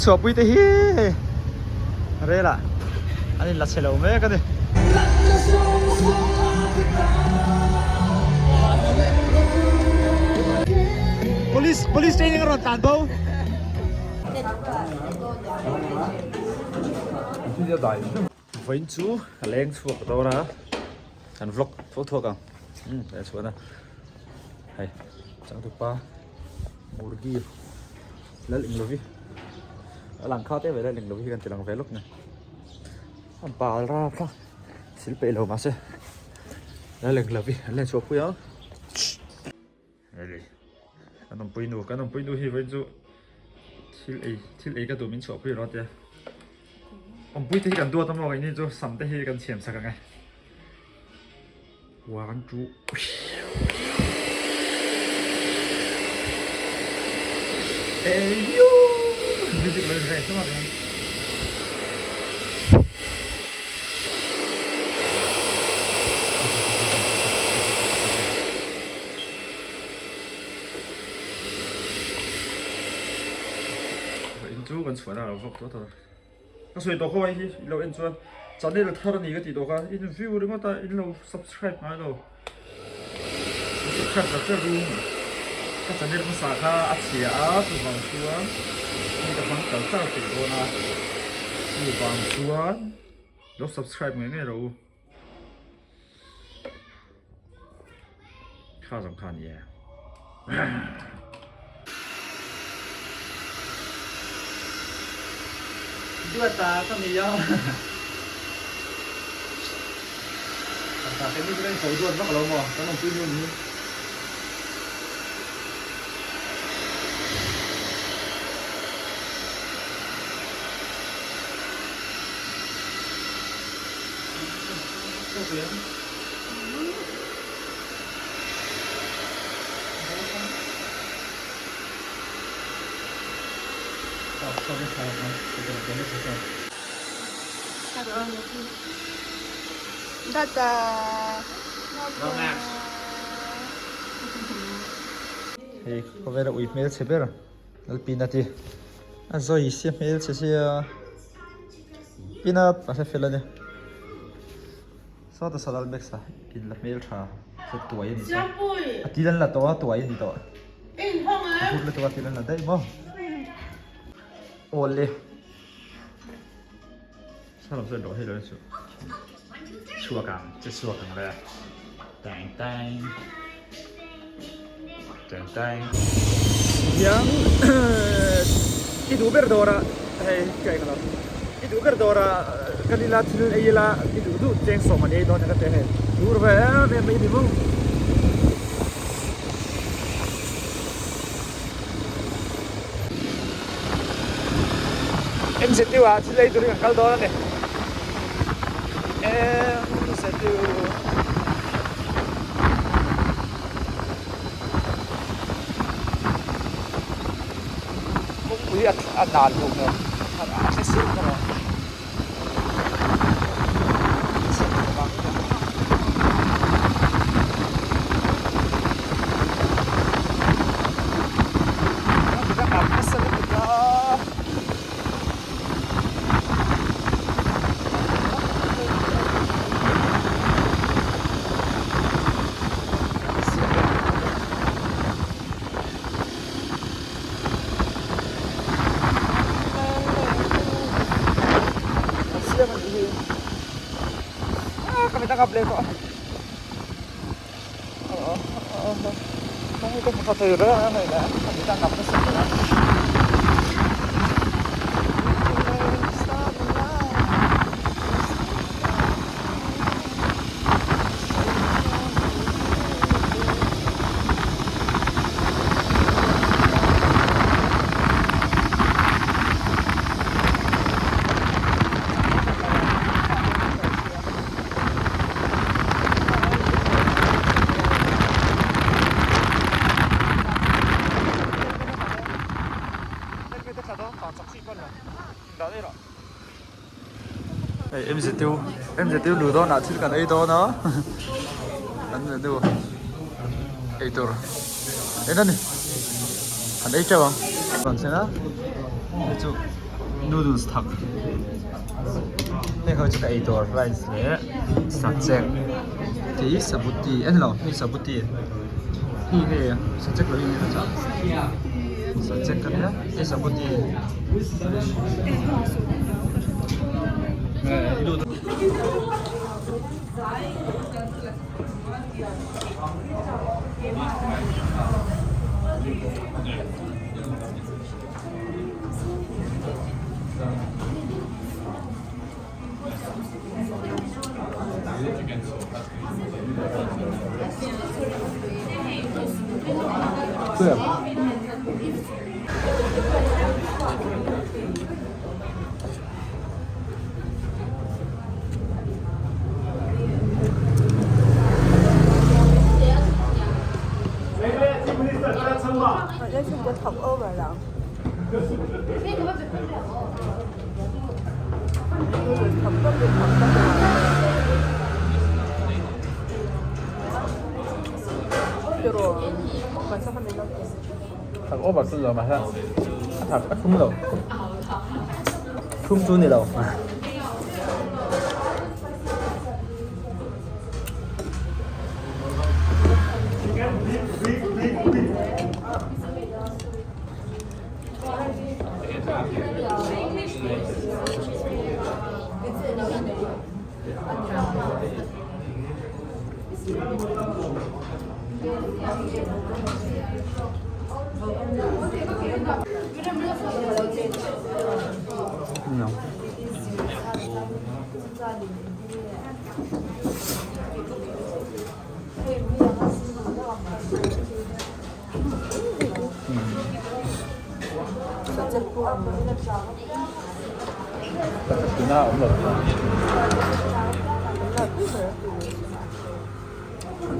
Chhuahpui te hi hei rel ah an in la chhe lo mek a ni. Police police training a rawn tlan bo. Vawiin chu a leng chhuak dawn a, kan vlog thuak thuak ang umm leh chhuan a hei changtupa murgi lal englovi a lang kha te ve lal englovi hi kan ti lang ve lawk ni a bal rap kha thil peih lo mahse lal englovi an len chhuah pui ang. Hei kan awmpui nu kan awmpui nu hi vawiin chu thil ei thil ei ka duh min chhuah pui rawh tia awmpui te hi kan duat a maw keini chu sam te hi kan siam sak ang e one two Eyo music lo in reng hlawm a ring. In chu kan chhuah na lo vak tawh tawh ka sawi tawh khaw ai hi ilo en chuan channel thar ani ka tih tawh kha in view ringawt a in lo subscribe ngai lo subscribe tak tak ru ka channel hmasa kha a chhia a chuvang chuan mi ka hmang char char thei dawn a chuvang chuan lo subscribe ngei ngei rawh u. Kha zawng kha ni e. Duata ka ni a. Ta ke ni chuan ko duat vak lo maw kan awmpui nu ni. Hei khawvela ui hmel chhe ber Lalpina ti a zawi sia hmel chhe sia Peanut a hre fel a ni. Sawta salal bag sa in la hmel tha se tuai a ni sa a til an la tawh a tuai a ni tawh a hur lutuk a til an la daih maw awle salam chuan rawh hei lo chu chhuak ang che chhuak ang le tang tang tang tang hian i duh ber dawrah hei ka eng lo i duh ber dawrah kan ila thil ei ila i duh duh cheng sawm an ei dawn ka ti hei tur ve em em mai ni maw. MZU ah thil ei turin kan kal dawn a ni MZU. Kawngpui a nal duh hmel a hre sir bawk a. Hei MZU MZU luh dawnah thil kan ei dawn a an menu ei tur en a ni an ei teuh ang. Kan thleng a hei chu. Noodles thak heng ho chu ka ei tur rice leh sachek tih hi sabuti a ni lo hei sabuti hei nge sachek lo hi enge ka chah sachek a nia hei sabuti. Thak over chu lo mahse a thak a thum lo thum chu ni lo.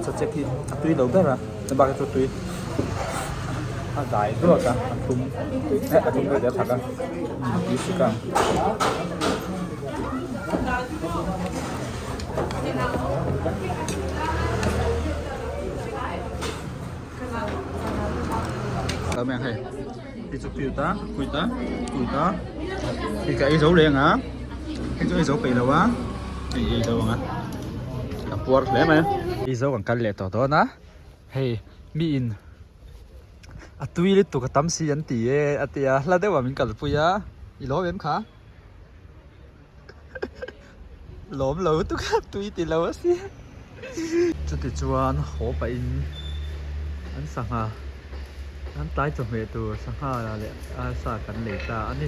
Sachek hi a tui lo ber a chubak hi chu tui a dai duak a a thlum eh a thlum deuh a thak a tui si ka ang. Hei hi chu cute a cute a cute a hei ka ei zo leh ang a hei chu ei zo peih lo a hei ei zo ang a a puar hle mai a ei zo kan kal leh tawh dawn a hei mi in a tui lutuk a tam si an ti e a tia hla deuh ah min kalpui a i lawm em kha lawm lo lutuk a tui ti lo a si chuti chuan haw pah in an sangha an tlai chawhmeh tur sangha leh arsa kan lei ta a ni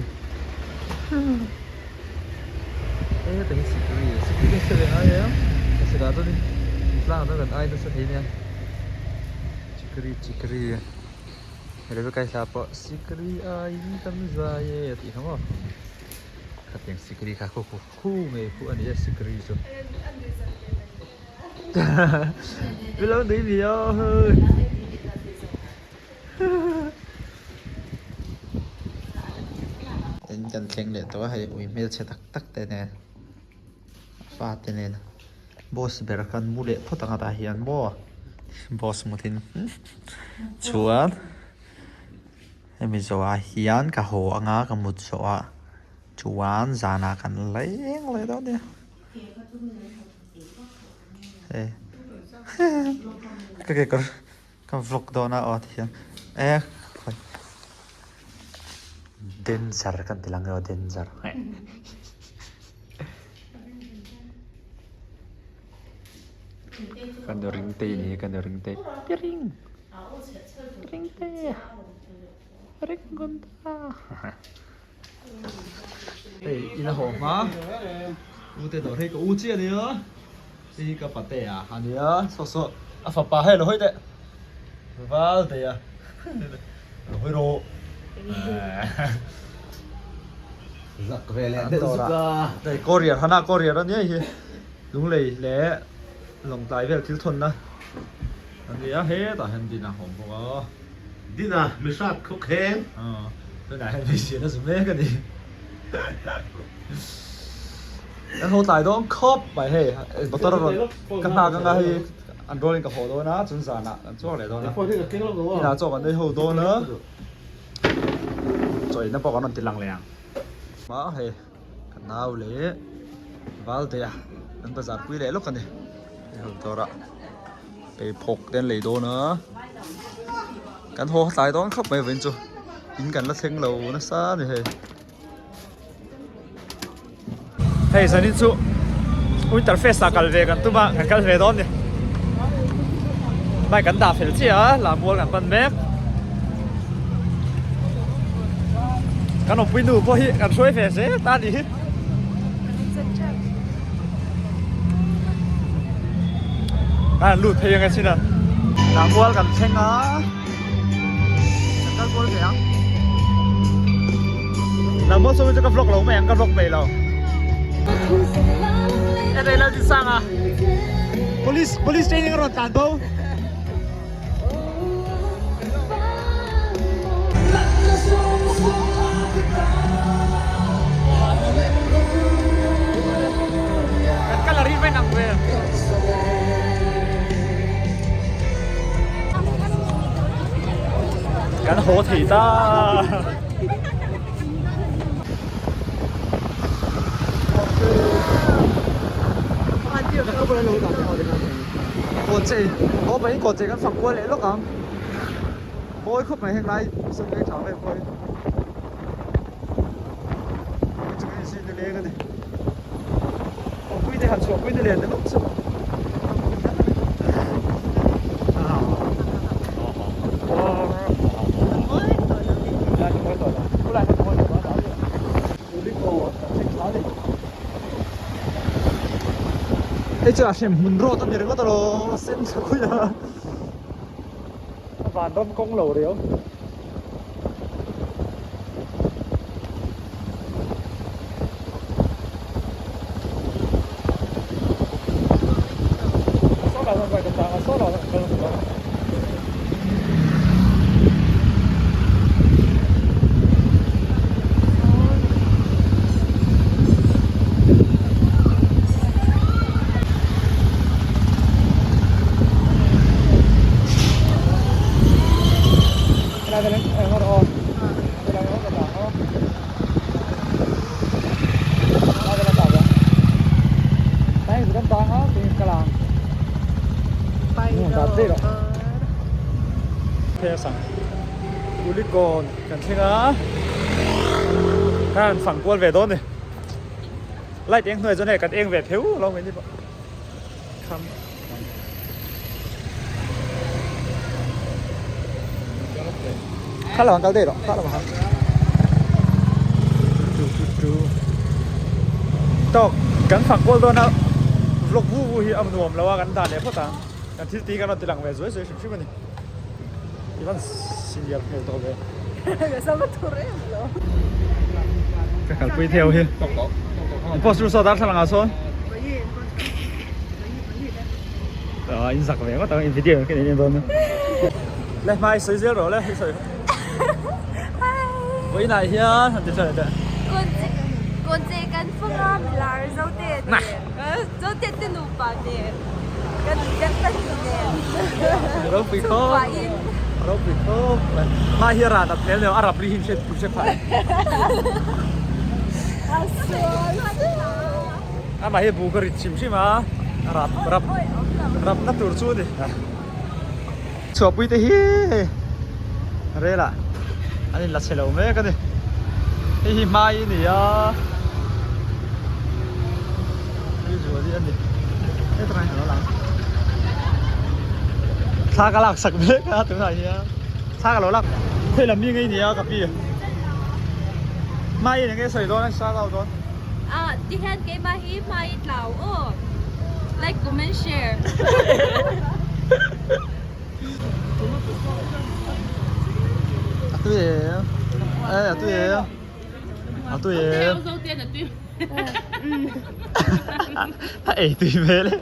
heta hi sikri sikri hi hre ve ngai em ka sikah chuanin tlang ah chuan kan ai nasa thei nia chikri chikri Rebecca hla pawh sikri aiin kan zai e a tih kha maw. Khatiang sikri kha khu khu khu ngei khu a ni a sikri chu Mi lo nui mi aw hei In kan thleng leh tawh a hei ui hmelchhe tak tak te nen a fa te nen boss ber khan mu leh phawt ang a tah hian maw boss muthin chuan. Hemi zawhah hian ka haw anga ka mut zawhah chuan zanah kan leng leh dawn nia hei ka kekawr ka vlog dawn a aw tihian e danger kan ti lang emaw danger kan ring te ni kan ring te ring. Ring te ring gun ta hei ila haw hma u te dawr hei ka u chiah ania hei hi ka pate a ania saw saw a fapa hei lo hawi teh val te a lo hawi rawh Zak ve leh deuh zuk a hei courier hana courier ania hei hi lunglei leh lawngtlai vel thil thawnna. A nia hetah hian din a awm bawk a. Din a mi hrat khaw kheng. Aw tunah hian hmeichhia a zu mek a ni. Kan haw tlai dawn khawp mai hei motor a rawn ka nghak anga hei an rualin ka haw dawn a chun zanah kan chhuak leh dawn a. Inah chaw kan ei ho dawn a. Chaw inna pawh kan rawn ti lang leh ang. Hma hei ka nau leh Valtea an bazar pui leh lawk a ni hei ho dawrah pheikhawk te an lei dawn a kan haw tlai dawn khawp mai vawiin chu in kan la thleng lo nasa a ni hei. Hei zanin chu winter fest ah kal ve kan tum a kan kal ve dawn ni bike kan dah fel chiah a lammual kan pan mek kan awmpui nu pawh hi kan hruai ve zel ta a nih hi kan han lut phei ang e chin a lammual kan thleng a. Kan kal kual ve ang. Nang maw sawi chu ka vlog lo mai ang ka vlog peih lo. Ete lal tin sang a. Police police training a rawn tlan bo. Kan kal a ri vain ang ve. Kan haw thei ta. Kawn che haw pahin kawn che kan fang kual leh lawk ang. Mawi khawp mai heng lai sawi veng tha vel pawh hi. Chu kan inzui nileng a ni. Awpui te han chhuahpui ni lian deuh chu. Hei chu a hrem hmun rawt a ni ringawt alawm a sen tha pui a a vanram kawng lo riau. Kulikawn kan thleng a kan han fang kual ve dawn a ni light eng hnuai chuan hei kan eng ve pheuh lo mai ni pawh kham. Kha lo ang kal daih rawh kha lo ang tawk kan fak kual dawn a vlog vu vu hi a nuam lo a kan dan leh phawt ang kan thil tih kan rawn ti lang ve zuai zuai hrim hrim a ni i van senior hmel tawh ve ka kalpui theu hi post ru saw darthlalang ah sawn. Ờ, in zak ve ngawt ang in video kan en dawn le hmai sawi zel rawh le i sawi vawiinah hian han ti tha leh teh Kawnche kan fanga milar zote te zote te nupa nen kan kan pahnih nen ropui khawp ropui khawp hma hi a ran a hmel a rap ri hi in hriat hriat phah Amah hi buk a rit hrim hrim a, rap rap rap na tur chu a ni. Chhuahpui te hi hei rel ah an in la chhe lo mek a ni. Hei hi hmai a ni a, usually a ni. Hei takah hian a lo lang. Thla ka lak sak mek a tunah hian thla ka lo lak. Khawi lam mi ngei ni a ka pi. Hmai in enge sawi dawn a shout out dawn. Ah tihian keimah hi hmai i tlau aw like comment share. A tui em e a tui em a tui em a ei tui hmel e.